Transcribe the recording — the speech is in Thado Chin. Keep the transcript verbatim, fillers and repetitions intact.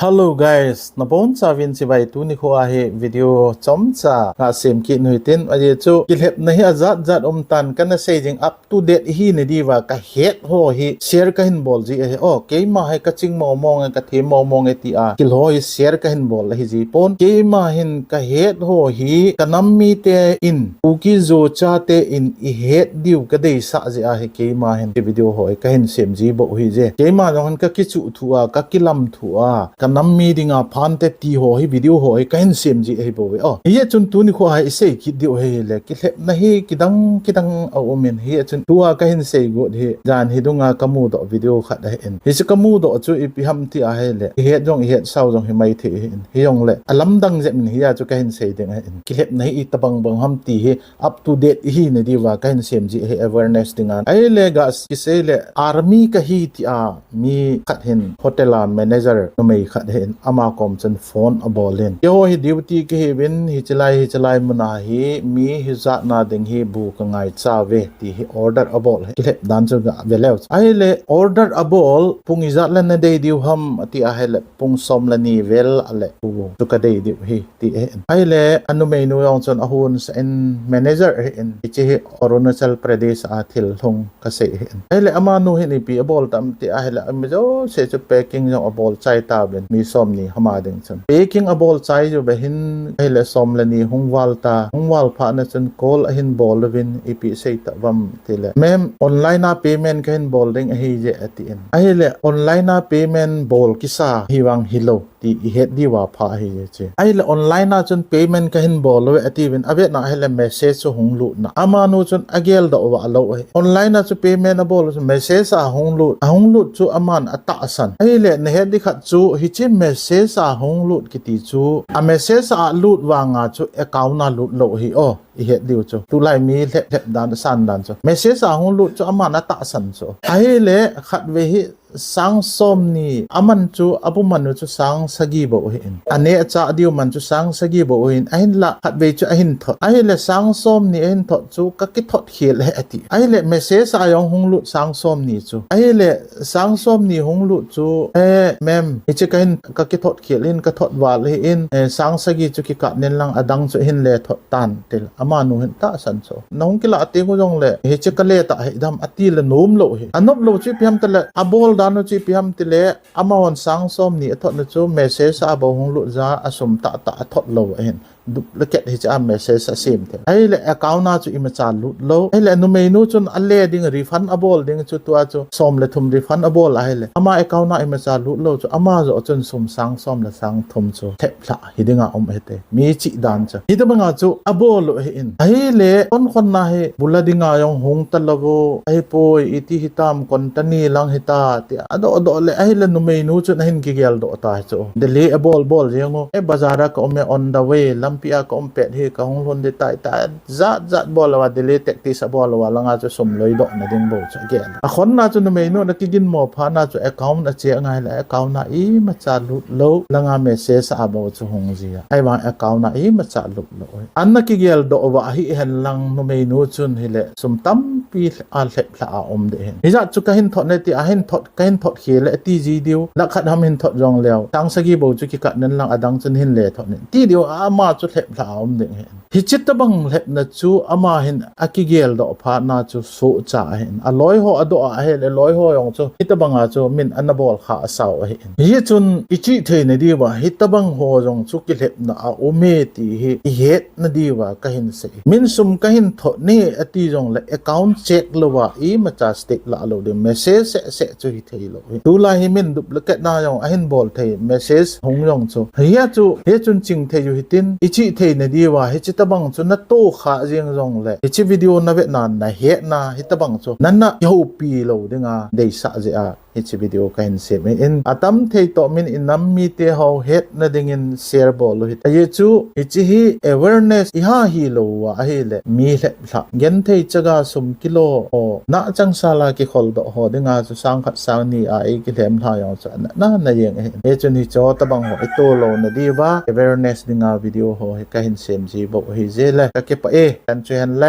Hello guys, nabonchauvin chibai. Tuni kho a hi video chomcha kasem kit u hitin, ajeh chu kilhepna hi ajat jat um tan, kana sei ding up to date ihi nadiuva kahet ho hi share kahin bol ji ahi. O, keima hi kaching mong mong e, kathem mong mong e tia thil ho hi share kahin bol ahi jipon. Keima hin kahet ho hi kanam mite in, Kuki Zo chate in ihet diu kadeisah jeh ahi. Keima hin video ho hi kahin sem ji bou ahije. Keima jong hin kakichuh thu a, kakilam thu a, kanam mi dinga phante ti ho hi video ho hi kahin sem ji ahi bouve. O, hijeh chun tuni kho a hi isei kit diu ahile, kilhepna hi kidang kidang aumin, hijeh chun tua kahin sei got hi jan hi dunga kamudoh video khat ahin. Hiche kamudoh chu ipi ham ti ahile, ihet jong ihet sao jong himai thei ahin. Hijongle alamdang jep in hia chu kahin sei ding ahin. Kilhepna hi itobang bang ham ti hi up to date ihi nadiuva kahin sem ji ahi, awareness dinga. Ahile ga kisei le, army kahi tia mi khat hin hotel a manager numei khat hin ama kom chun phone abol in, keiho hi duty kahiuvin, hichelai hichelai muna hi mi hijatna ding hi bu kangaichauve ti hi order abol hi. Kilhep dan chu gave leu. Ahile order abol, pung ijat le nadei diu ham ati ahile, pung som le ni vel ale bu chu kadei diu ahi ti ahin. Ahile anumeinu jong chun ahon sah in, manager ahin, hiche hi Arunachal Pradesh a thil lhung kasei ahin. Ahile amanu hin ipi abol tam ti ahile, ami jouse chu packing jong abol chai tauvin, mi somni hama ding chun. Packing abol chai uva hin, ahile som le ni hung val ta, hung val phat na chun call ahin bol uvin, ipi sei tauvem tile, ma'am, online a payment kahin bol ding ahije atin. Ahile online a payment bol kisa hivang hilou ti ihet diuva pha ahije. Ahile online a chun payment kahin bol uve atiuvin, avetna ahile message chu hung lut na. Amanu chun ageldoh uva lou ahi. Online a chu payment abol chu message a hung lut, ahung lut chu aman atahsan. Ahile nahet ding khat chu hiche message a hung lut kiti chu a message a lut vanga chu account a lut lou ahi. O, ihet diu chu tulai mi lhep lhep dan, asan dan chu message a hung lut chu aman atahsan chu. Ahile khatvei hi sang somni aman chu, abu man u chu sang sagi bou ahin. Aneh achah diu man chu sang sagi bou ahin. Ahinla khatvei chu ahin thot. Ahile sang somni ahin thot chu kakithot khel e ati. Ahile message a jong hung lut sang somni chu. Ahile sang somni hung lut chu, eh, ma'am, hiche kahin, kakithot khel in, kathot val ahin, eh, sang sagi chu kikat nin lang adang chu hin le thot tan tile, amanu hin tahsan chu. Nahung kilah teng u jongle, hiche kale tah hidam atile nom lou ahi. Anop lou chu ipi ham tile, abol dan u chu ipi ham tile, amahon sang somni athot na chu message a bou hung lut jeh a sum tah tah athot lou ahin. Duplicate hiche a message asem thei. Ahile account a chu imacha lut lou. Ahile numeinu chun ale ding refund abol ding chu tua chu som le thum refund abol ahile, ama account a imacha lut lou chu ama joh chun sum sang som le sang thum chu lhep lha hi dinga um ahite. Mi chih dan chu. Hitobanga chu abol u ahin. Ahile, khon khon na hi, bula dinga jong hung talou vo, ahipoi, iti hitam, kon tani lang hita, tia adoh doh le, ahile numeinu chun ahin kigeldoh ta chu. Delhi abol bol jeng u, eh, bazar a ka um e, on the way, lampi a ka um pet hi, kahung lhun ding tai ta, jat jat bol uva, Delhi tactics abol uva, langa chu sum loidoh na ding bou chu agel. Akhon na chu numeinu na kiginmo phat na chu account ache angai le, account a imacha lut lou, langa message a bou chu hung ji a. Ahivang account a imacha lut lou. Ana kigeldoh uva ahi hen lang numeinu chun hile sum tampi alhep lha a um ding ahin. Hijat chu kahin thot ne ti, ahin thot, kahin thot khel e ti ji diu. Lakh khat ham hin thot jongleu, sang sagi bou chu kikat nin lang adang chun hin le thot nin ti diu, ama chu lhep lha a um ding ahin. Hiche tobang lhepna chu ama hin akigeldoh phat na chu sohcha ahin. Aloi ho adoh a ahile, loi ho jong chu hitobanga chu min ana bol kha asao ahin. Hichun ichih thei nadiuva, hitobang ho jong chu kilhepna aume ti hi ihet nadiuva kahin sei. Min sum kahin thot ne ati jongle account check louva imacha step la lou ding, message seh seh chu hithei lou hi. Tulai hi min duplicate na jong ahin bol thei, message hung jong chu. Hia chu, hichun ching thei u hitin, ichih thei nadiuva, hiche tobang chu natoh kha jeng jongle, hiche video navet na, nahet na, hitobang chu nana kihoupi lou dinga deisah jeh a hiche video kahin sem ahin. Atam thei toh min inam mite ho hetna dingin share bol u hite. Ajeh chu, hiche hi awareness iha hilou uva ahile, mi lhep lha. Genthei chaga sum kilo ho, na changsal a kikholdoh ho dinga chu sang khat sang ni a ikilhem lha jong chu ana, na, na jeng ahin. Hichun hiche tobang ho itoh lou nadiuva, awareness dinga video ho hi kahin sem ji bou ahije le. Kakipah e, chan chu hen le.